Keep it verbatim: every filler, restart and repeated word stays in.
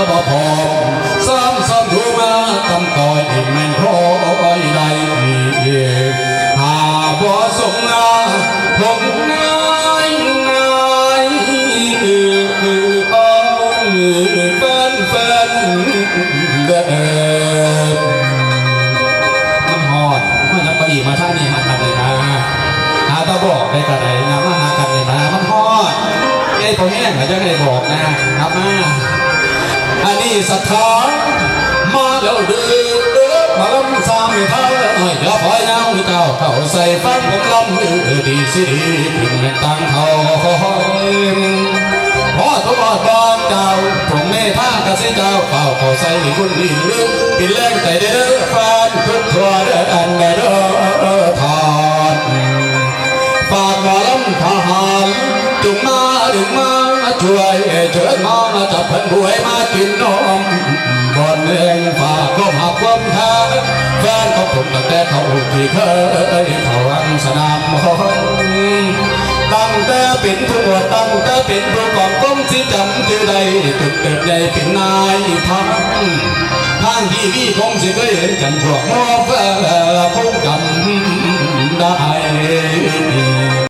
บ่พร้อม ซ้ำซ้ำดูมาตำต่อยแม่นคอยได้ หาบ่สมงาผมนายนาย เออเออเออเออเฟนเฟนเด้อ มันฮอด มันจะไปอีกมาทางนี้หากันเลยนะ หาตาบอกไปกะไดนะ มาหากันเลยนะ มันฮอด เอ้ยพอแห้งแล้วจะให้บอกนะ ครับมา อันนี้ศรัทธามาแล้วเด้อ มาลำสามเท่าหน่อย อย่าปล่อยน้ำเจ้าเข้าใส่ฟังผมลำเออดีสิดีถึงแม่นตังเขา พอดพอดบางเจ้า ผมเมธากสิเจ้า เฝ้าเข้าใส่คุณอินลึก ปินแรงใจเด้อ ฟานทุกทั่วเด้อ อันเด้อทาน ฝากหมอลำทหาร จุงมาดึงมาช่วย เชิญมาจับเพิ่นบวยมากินนม บ่อนเองฝากความหักความแท้ แฟนของผมตั้งแต่เขาที่เคยเข้าวังสนามมวย ตั้งแต่เป็นผู้บวชตั้งแต่เป็นผู้กองกงสิจำชื่อได้ จนเติบใหญ่เป็นนายพัน ทางทีวีคงสิเคยเห็นกันพวกหมอเฟื่อคงจำได้